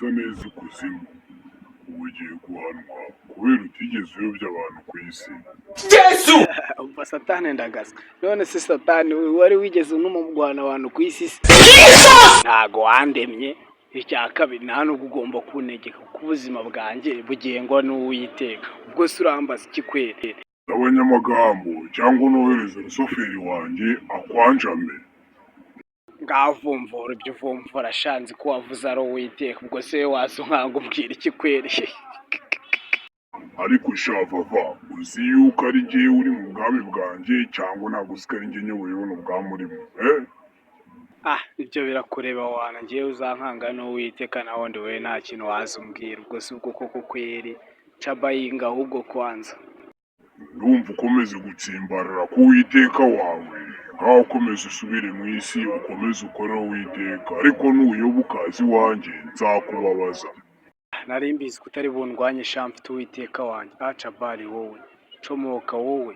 Neza neza ikuzimu. Ubu ugiye guhanwa kubera utigeze uyobya abantu ku isi. Umva Satani, ndagaza. None se Satani, wari wigeze unuma abantu ku isi se? Ntago wandemye. Icya kabiri, nta nubwo ugomba kuntegeka, kuko ubuzima bwanjye bugengwa n'Uwiteka. Ubwo se urambaza iki kweri? Abanyamagambo, cyangwa unohereze rusoferi wanjye akwanjame. Ngavumvura ibyo uvumvura shanzi, ko wavuze ari Uwiteka. Ubwo se waza unkanga umbwira iki kweri? Ariko sha Vava, uzi yuko ari jyewe uri mu bwami bwanjye, cyangwa ntabwo uzi ko ari njye nyoboye buno bwami urimo, eh? Ah, ibyo birakureba wana. Ngewe uzankanga n'Uwiteka, naho ndi wowe nta kintu waza umbwira. Ubwo si ubwo koko kweri? Cabayinga ahubwo kwanza. Ndumva ukomeze gutsimbarara ku Uwiteka wawe. Ngaho ukomeze usubire mu isi, ukomeze ukore Uwiteka, ariko nuyoba ukaza iwanjye nzakubabaza. Nari mbizi ko utari bundwanye sha, mfite Uwiteka wanjye. Aca bari wowe, comoka wowe.